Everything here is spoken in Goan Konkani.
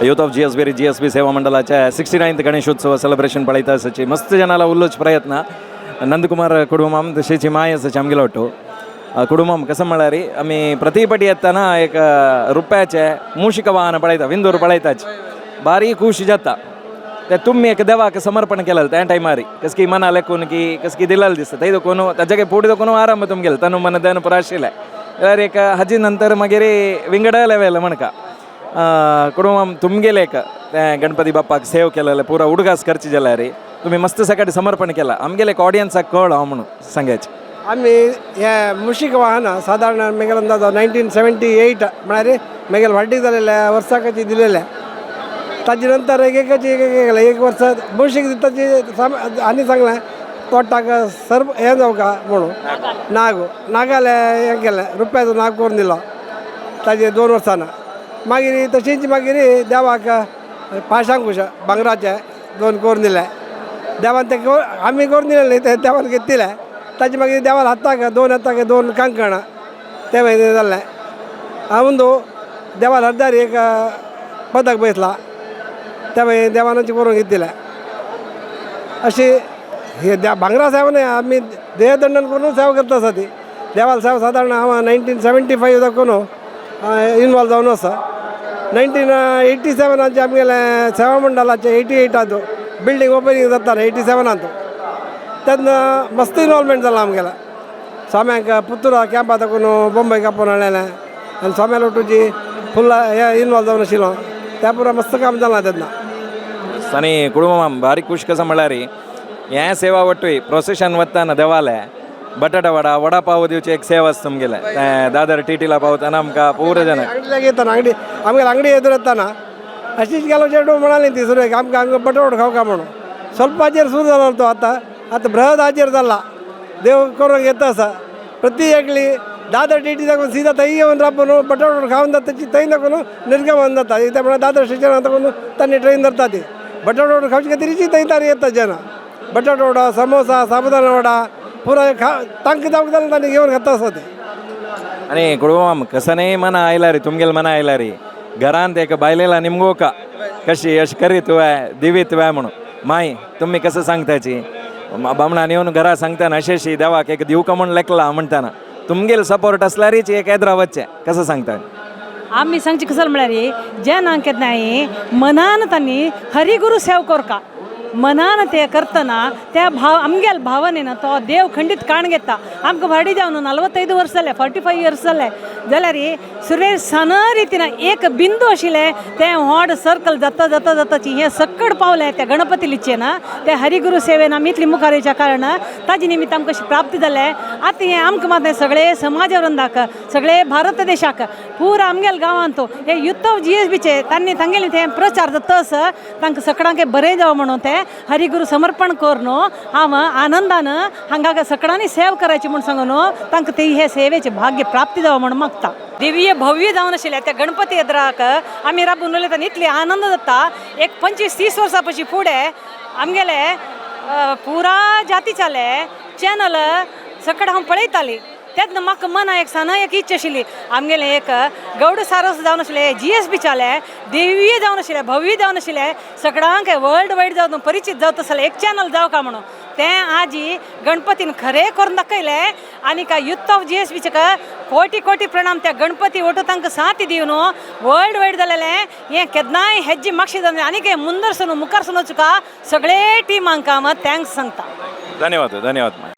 Youth of GSB GSB सेवा मंडळाच्या 69th Ganeshotsav celebration पळयता आसाची मस्त जनाला उल्लोच प्रयत्न. नंदकुमार कुडुमाम तशेंच माय आसाची आमगेलो वाटो कुडुमाम. कसं म्हळ्यार आमी प्रति पटी येतना एक रुपयाचे मूषिक वाहन पळयता, विंदूर पळयताच बारीक खुश जाता. ते तुमी एक देवाक समर्पण केलें त्या टायमार कस की मना लेखून की कस की दिलेलें दिसता. थंय दोकोन ताजे पुढे दोकोन आरंभ तुमगेले तनु मन धन पुरा आशिल्लें जाल्यार एक हाजी नंतर मागीर विंगड लेवेल म्हणका. कुटुंबाम तुमगेले एक तें गणपती बाप्पाक सेव केलेलें पुरा उडगास करचे जाल्यार तुमी मस्त सकाळी समर्पण केलां आमगेले एक ऑडियन्साक कळ हांव म्हणून सांगायचें. आमी हे मुशीक वाहन सादारण मेगेल अंदाजो 1978 म्हळ्यार मेगेल व्हाड्डीक जालेले वर्साकाची दिलेले. ताजे नंतर एक एकाची एक एक एक वर्स मुशीक ताची आनी सांगलें पोटाक सर्प हें जावका म्हणून नाग नागाले हें केलें, रुपयाचो नाग करून दिलो ताजे 2 वर्सां. मागीर तशीच मागीर देवाक पाशांकुश भांगराचे दोन करून दिले देवान. ते आमी करून दिले न्ही, ते देवान घेतिले. ताजे मागीर देवान हाताक दोन हाताक दोन कांकणां ते मागीर जालें. अंदू देवान अर्दार एक पदक बसला, ते मागीर देवानच करून घेतिले. अशी हे भांगरा सेवा न्हय, आमी देहदंडन करून सेवा करता आसा ती देवाल सेवा. सादारण हांव 1975 दाखोवन इनवॉल्व जावन आसा. 1987आचे आमगेले सेवा मंडळाचे 88आंत बिल्डींग ओपनींग जाता 87आंत, तेन्ना मस्त इनवॉल्वमेंट जाला आमगेलें. स्वाम्यांक पुत्तुरा कॅम्पा दाखोवन बॉम्बे आपोवन हाडलेलें आनी स्वाम्या लोटूची फुल हे इनवॉल्व जावन आशिल्लो. त्या पुरा मस्त काम जालां तेन्ना. आनी कुटुंबाम बारीक खुश. कसं म्हळ्यार हें सेवा वट्टूय प्रोसेशन वताना देवाले बटाटा वडा वडा पाव दिवची एक सेवा आसा तुमगेले तें दादर टिटीला पावतना आमकां पुरो जन अंगडीलाग येताना अंगडी आमगेले अंगडी एದುರು येताना अशीच गेलो. चेडू म्हणाली ती सुरवेक आमकां हांगा बटाट खावका म्हणून. ಸ್ವಲ್ಪ हाजेर सुरू जालो तो आतां आतां बृहद हाजेर जाला. देव करूंक येता आसा. प्रति एकली दादर टिटी दाखोवन सीधा थंय येवन राबून बटाट खावन जाता. थंय दाखोवन निर्गमन जाता. इथे म्हळ्यार दादर स्टेशनार दाखोवन तांणी ट्रेन धरता. ती बटाट खावचे खातीरची थंय तारी येता जन. बटाट वडा, समोसा, साबुदाणा वडा पुरा खा तांकां जावंक जाल्यार तांणी घेवन खाता आसा ते. आनी कुटुंबाम कसं नाही मना आयला रे तुमगेले मना आयला रे घरांत एक बायलेला निमगोका कशी अशी करीत वय दिवीत वय म्हणून. माय तुम्ही कसं सांगताची बामणान येवन घरा सांगताना अशें अशी देवाक एक दिवका म्हूण लेखला म्हणटाना तुमगेले सपोर्ट असल्यारीच एक एदरा वच्चें कसं सांगता? आमी सांगची कसं म्हळ्यार जेन्ना केन्नाय मनान तांणी हरिगुरू सेव करका मनान ते करतना त्या भाव आमगेल भावनेन तो देव खंडीत काण घेता. आमकां व्हाडी जावन 45 वर्स जाले, 45 इयर्स जाले. जाल्यार सुरवेक सान रितीन एक बिंदू आशिल्लें तें व्हड सर्कल जाता जाता जाताची हें सक्कड पावलें. त्या गणपती लिचेन ते हरिगुरू सेवेन आमी इतली मुखार येवच्या कारण ताजे निमित्त आमकां अशी प्राप्ती जालें. आतां हें आमकां मात सगळे समाज वृंदाक, सगळे भारत देशाक, पुरा आमगेल गांवांत हे युथ ऑफ जीएसबीचे तांणी तांगेले ते प्रचार जाता आसा. तांकां सगळ्यांक बरें जावं म्हणून ते हरिगुरू समर्पण करून हांव आनंदान हांगा सगळ्यांनी सेव करायची म्हूण सांगून तांकां ते हे सेवेचे भाग्य प्राप्ती जावं म्हणून मागता. दिव्य भव्य जावन आशिल्ले त्या गणपती एदराक आमी राबून उलयतना इतली आनंद जाता. एक 25-30 वर्सां पशी फुडें आमगेले पुरा जातीचाले चॅनल सकड हांव पळयताली तेन्ना म्हाका मना एक सान एक इच्छा आशिल्ली, आमगेलें एक गौड सारस जावन आशिल्लें जीएसबीचालें देवीय जावन आशिल्लें भव्य जावन आशिल्लें सगळ्यांक वर्ल्ड वायड जावन परिचित जावत आसलें एक चॅनल जावं म्हणून. तें आजी गणपतीन खरें करून दाखयलें. आनी काय युथ ऑफ जीएसबीचे कोटी कोटी प्रणाम. त्या गणपती ಒಟ್ಟು तांकां साथ दिवन वर्ल्ड वायड जालेलें हें केन्नाय हेज्जी मागशी जावन आनी मुंदरसून मुखारसून वचूका सगळे टिमांक हांव thanks सांगता. धन्यवाद, धन्यवाद.